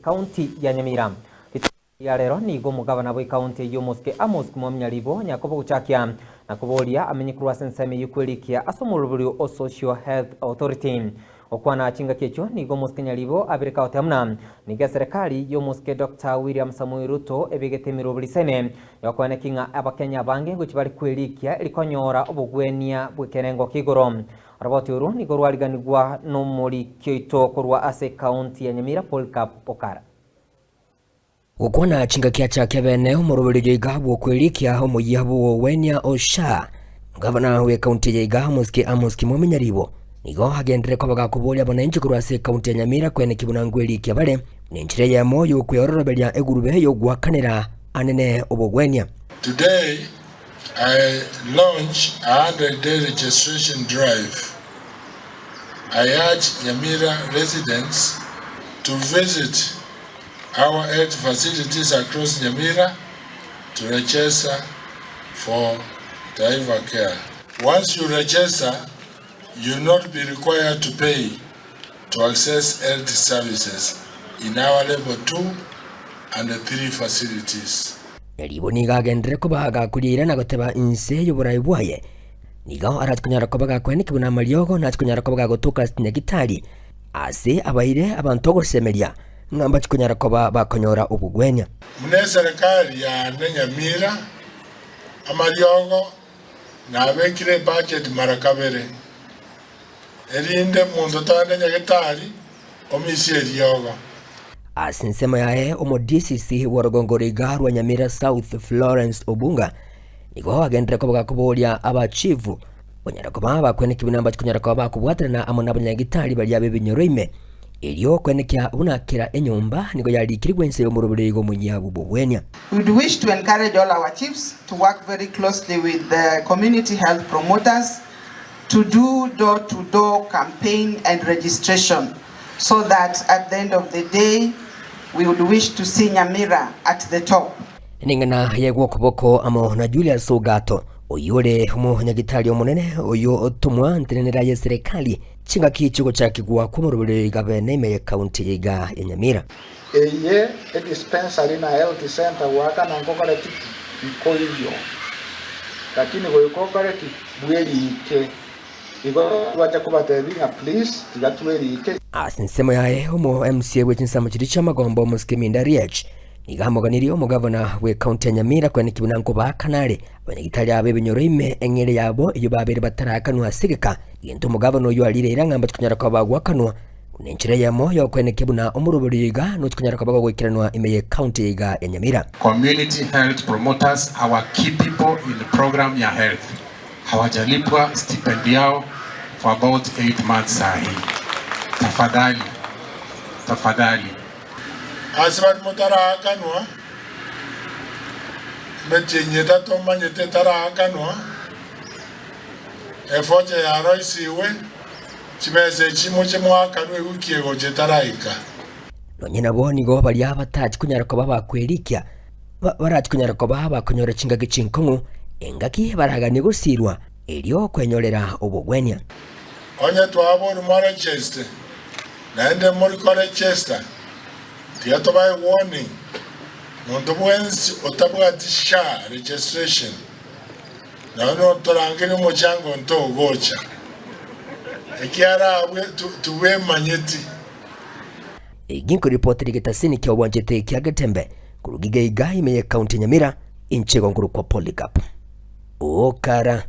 Ekaunti ya Nyamira. Rituko ria rero nigo omogabana bw'ekaunti eyio omosike Amos Kimwami-Nyaribo Nyakobo gochakia na koboria amenye korwa ase ensemo eyio kwerikia ase omoroberio o Social Health Authority. Gokwana chingaki echio nigo omosike Nyaribo abire kagoteba buna nigo eserekari y'omosike Doctor William Samoei Ruto ebegete emeroberi sene yokoeneki ng'a abakenya abange ngochia bare kwerikia eri konyora obogwenia bw'ekerengo kia igoro. Oroboti oru nigo rwariganigwa nomoriki oito korwa ase ekaunti ya Nyamira Polycarp Okara. Gokwana chingaki achake bene omoroberio iga bw'okwerikia omoyia bw'ogwenia o SHA, Gavana bw'ekaunti eye iga Mosike Amos Kimwami Nyaribo nigo agenderere koba gakoboria abananchi korwa ase ekaunti ya Nyamira kweneki buna nkwerikia bare nenchera eyemo y'okweororoberia egurube y'ogoakanera anene obogwenia. Today I launch a 100 day registration drive. I urge Nyamira residents to visit our health facilities across Nyamira to register for Taifa Care. Once you register, you will not be required to pay to access health services in our level 2 and 3 facilities. Nyaribo nigo agenderere koba gakoriera na goteba inse y'oboraai bwaye. Nigo arache konyara koba gakoeneki buna amariogo, nache konyara koba gagotoka ase chinyagitari, ase abaire abanto ogosemeria, ng'a mbache konyara koba bakonyora obogwenia. Buna eserekari yane Nyamira, amariogo nabekire ebudget mara kabere, erinde monto tagende nyagetari omisie eriogo. Ase ensemo yaye omo-DCC bw'orogongo roiga rwa Nyamira South Florence Obunga nigo agenderere koba gakoboria abachifu banyare koba bakwenekia buna mbache konyara koba bakobwaterana amo nabanyagitari baria b'ebinyoro ime erio kwenekia buna kera enyomba nigo yarikirigwe inse y'omoroberi oiga omoyia bw'obogwenia. We would wish to encourage all our chiefs to work very closely with the community health promoters to do door to door campaign and registration so that at the end of the day we would wish to see Nyamira at the top. Neng'ana y'egwokoboko amo na Julius Ogato, oyio ore omonyagitari omonene oyio otomwa ntenenera y'eserekari chingaki chi'ogochakigwa kw'omoroberi oiga bene ime y'ekaunti yaiga ya Nyamira. Eye edispensary na health centre goakana nkokore ki? Nkoiyo. Lakini goika okore ki? Bwerike. Igo twacha kobatebia ng'a please tiga twerike. Ase ensemo yaye, omo MCA bwe chinsemo chiria chi'amagombo omosike Minda Riech nigo amoganirie omogavana bwe county ya Nyamira koeneki buna nkobaakana are abanyagitari aba ebinyoro ime eng'ere yabo eyio babeire bataraakanwa ase egeka egento omogavana oyio arire eira ng'a mbachi konyara koba bagoakanwa buna enchera eyemo yokoenekia buna omoroberi oyo iga nochi konyara koba gogoikeranwa ime ye county eye iga ya Nyamira. Community health promoters our key people in program ya health hawajalipwa stipend yao for about 8 months sahi tafadhali tafadhali. Ase baria motaraakanwa, emetienyi etato omanyete etaraakanwa, efocha yaroisigwe, chibesa echi moche moakanwe ewiki egocha etaraika. Nonye nabo nigo baria batachi konyara koba bakwerikia, barachi konyara koba bakonyora chingaki chinkong'u, engaki baraganie gosiirwa, erio kwenyorera obogwenia. Onye twaborwa morecheste, naende mori korechesta, tiga tobae warning, monto bwensi otabwati SHA registration, Nonya notorangeria omochango onto ogocha, ekiagera abwe tibwemanyeti. Eki nkoripotera egetasini kia obwanchete kia Getembe korwa Gigaiga ime ye county ya Nyamira, inche igo nkorokwa Polycarp Okara.